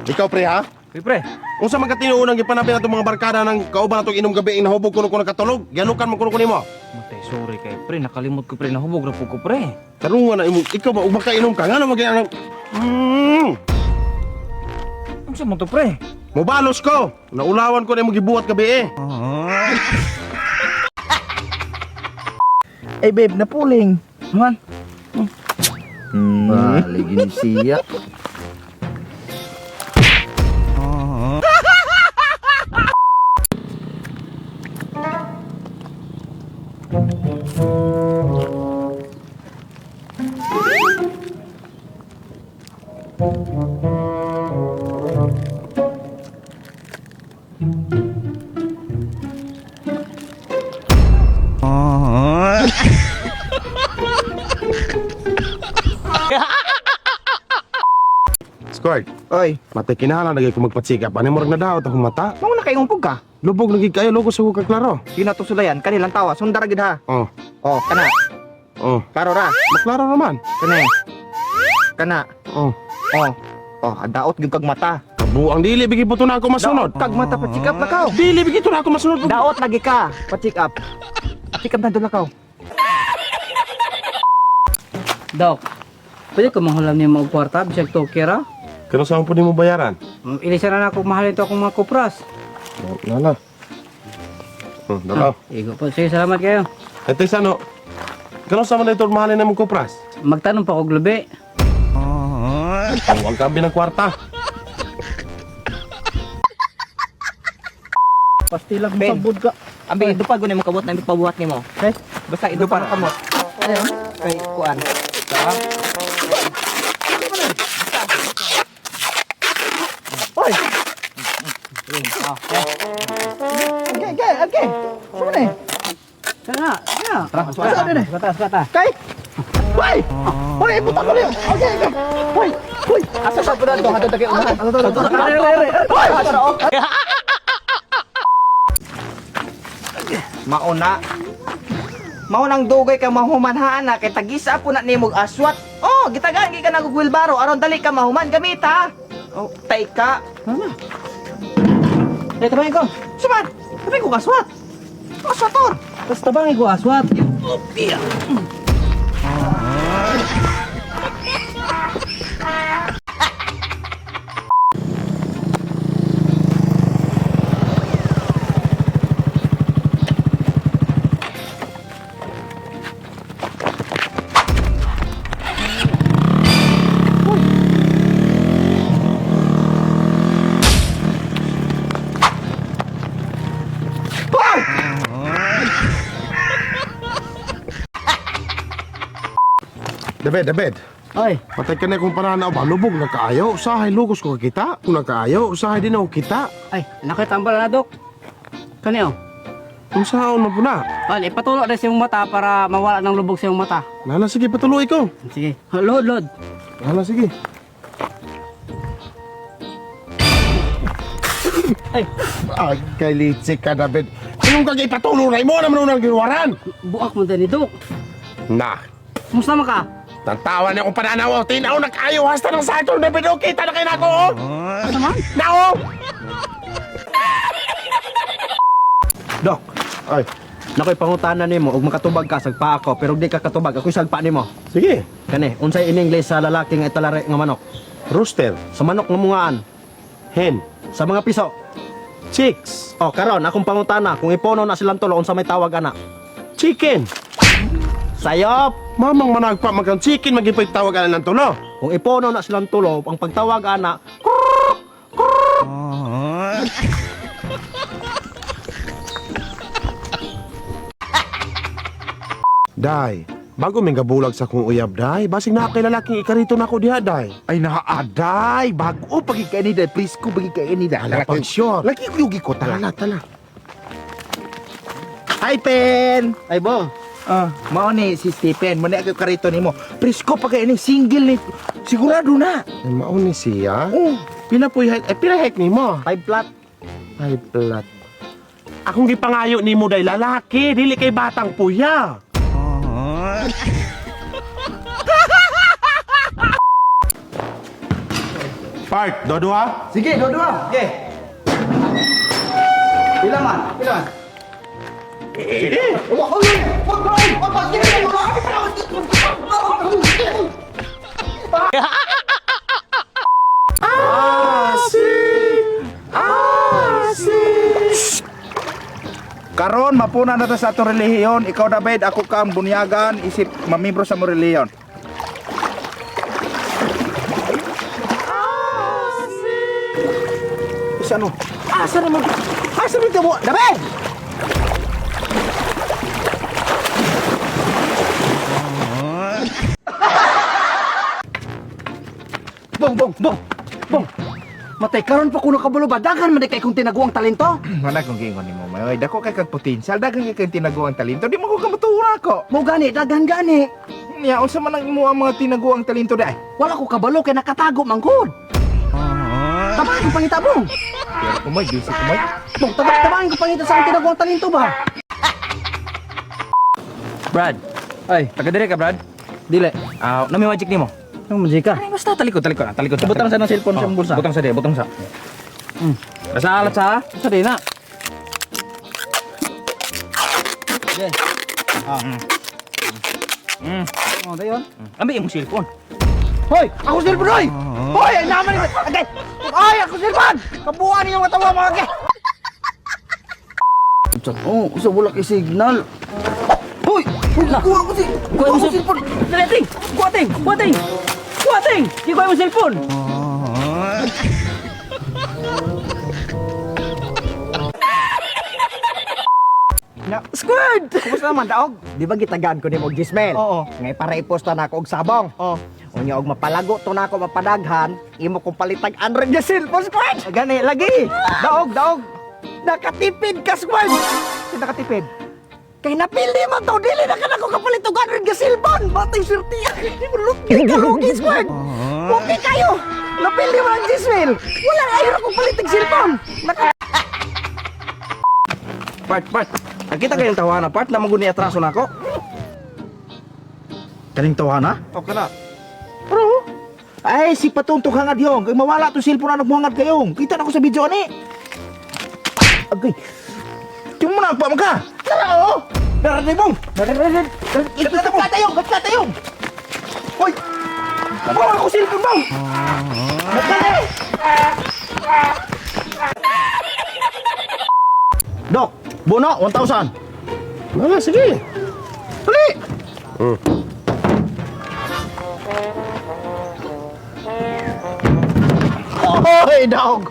Ikaw pre ha? Uy, pre. Unsa man ka tinuunang gipanabi natong mga barkada ng kauban natong inom gabi ing nahubog kuno ko nakatulog? Gianukan man kuno ko nimo. Matay, sorry kay pre. Nakalimot ko pre. Nahubog ra po ko pre. Tarungan na imo, ikaw ba ug makainom ka nga na mag. Unsa man to pre? Mobalos ko. Naulawan ko na imong gibuhat gabi eh. Ay babe, napuling. Man, Baligin siya. Squirt, Oy, matay kinahanglan na gyud ko magpatsikap. Ani mo na daot akong mata. mao na kay umpog ka. Lubog lagi kayo lugos ako ka klaro. Yun na sulayan, kanilang tawa, sundara gid ha. Oh, Oh, kana. oh. Klaro ra. Maklaro naman. Kani. Kana. Oh. Oh. Oh, daot gyud kag mata. Kabuang dili bigi po to na ako masunod. Daot kag mata pa check up lakaw. Dili bigi to na ako masunod. Daot lagi ka, pa check up. Check up na doon lakaw. Dok, pwede ko manghulam niya mga kwarta, bisag tokera. Kano sa po nimo bayaran? Ilisa na ako, mahalin to akong mga kupras. Nala. Dalaw. Igo po. Sige, salamat kayo. Ito isa no. Kano sa man ito mahalin na mong kupras? Magtanong pa ko glubi. Oh, ang kambi ng kwarta. Pastilag Ben. sabod ka. Ambi idupag ko nimo kabot na pabuhat nimo. Eh? Basta idupag kamot. Kay kuan. Oy. Okay, okay, okay. Sumana eh. Sana, sana. Saan na eh? Kata, kata. Kay! Hoy! Hoy, ibutan ko niyo. Okay, okay. Hoy! Hoy! Asa sa punan to? Hadto kay unahan. Hoy! Mauna. Maunang dugay ka mahumanhaan na kay tagisa po na nimo aswat. Oh, gitagaan gi ka nag wheelbarrow aron dali ka mahuman gamita. Oh, tay ka. Eh, tabangin ko. Suman, tabi ko aswat. Aswator. Tapos tabangin ko, aswat. David, David. Oy, Patay ka na kung pananaw ba? Lubog na kaayo. Usahay lugos ko kita. Kung nakaayo, usahay din ako kita. ay, nakitambal na, Dok. Kani oh. Unsaon man po na? Al, ipatulo na sa iyong mata para mawala ng lubog sa iyong mata. Nala, sige, patuloy ko. Sige. Lod, lod. Nala, sige. Ay. Ay, kay litsi ka, David. Anong kag ipatuloy na mo naman unang ginuwaran? Buak mo din ni Dok. Na, Kumusta man ka? tantawan niya kung pananaw. Tinaw na kayo, hasta ng sakto, David. Okay, kita na kayo na ako, oh. Ano man? Na, oh! Dok, Ay, nakoy pangutana nimo ug makatubag ka sagpa ako pero di ka katubag ako'y sagpa nimo. sige. Kani, unsay in English sa lalaki nga italare nga manok? Rooster, Sa manok nga mungaan, hen, sa mga piso. chicks, O karon akong pangutana kung ipono na silang tulo unsa may tawag ana? chicken. Sayop. Mamang managpa magkang chicken magipay tawagan ng tulo. Kung ipono na silang tulo, ang pagtawag ana, Day, bago may gabulag sa kong uyab, day, basig na kay lalaking ikarito na ako diha, day. Ay naaaday, bago pagi kay ni day, please ko pagi kay ni day. Ala, pag sure. Lagi ko yugi ko Tala, tala. tala. Hi, Pen. ay bo. Ah, mao ni si Stephen, mo ni ako karito nimo. Presko pa kay ni single ni. Sigurado na. Ay, mauni siya. Oh, Pila po yung height, ay, pila height ni mo? Five flat. Ay, plat. Akong gipangayo ni mo, day, lalaki, dili kay batang puya. Part, dua-dua. Sige, dua-dua. Okay. Pila man? Pila man? Karon mapuna na ta sa atong relihiyon. Ikaw David, ako kang bunyagan isip mamibro sa mo relihiyon. Isa no? Asa na mo? Asa na mo? David! Bong, bong, bong, bong. Matay karon pa kuno kabalo ba daghan man di kay kung tinaguang talento. Wala kong giingon nimo, may dako kay kag potensyal, daghan kay kag tinaguang talento. Di mo ko kamatuon ako. Mo gani daghan gani. Nya unsa man ang imo ang mga tinaguang talento di ay? Wala ko kabalo kay nakatago man gud. Tabangan ko pangita bong. Pero kumoy, busy kumoy. Bong, tabangan ko pangita sa akong tinaguang talento ba? Brad. Ay, Taga dire ka, Brad. dili. Ah, nami magic nimo. Ano man ka? Ay, basta talikod, talikod na, talikod. Butang sa ng cellphone sa Oh, bulsa. Butang sa di, butang sa. Basta alat sa. Sa di na. Okay. Ah. Oh, dayon. Ambi imong cellphone. Hoy, ako cellphone hoy. Hoy, ay naman ni. Agay. Ay, ako cellphone. Kabuan ninyo nga tawa mga agay. Oh, usa wala kay signal. Hoy, kuha ko si. Kuha mo cellphone. Dali, ting. Kuha ting. Kuha ting. Kuha ting. Di kuha mo cellphone. Squid! Kumusta naman daog? Di ba gitagaan ko nimo og Gismel? Oo. Ngay para iposta na ako og sabong. Oh. Unya og mapalago to na ako mapadaghan, imo kong palitag Android nga cellphone, Squid. Gani lagi. Daog, daog. Nakatipid ka, Squid. Si nakatipid. Kay napili man to, dili na ka nako kapalit og Android nga cellphone. Batay swerte. Lugi ka lugi, Squid. Okay kayo. Napili mo ang Gismel. Wala ayo na kong palit og cellphone. Naka Part, part. Nakita kayong tawana, part na maguni atraso nako. Kaning tawhana? Okay na. Pero, ay, si patuntog hangad yong. Kay mawala to cellphone na nagmuhangad kayong. Kita na ko sa video ani. Agay. Tingnan mo na, pa ka. Tara, oh. Dara ni mong. Dara, dara, dara. Gat tayo, gat tayo. Hoy. Bawal ako cellphone bang. Gat Dok, bono 1,000. Wala, sige. Dali. Oy, dog.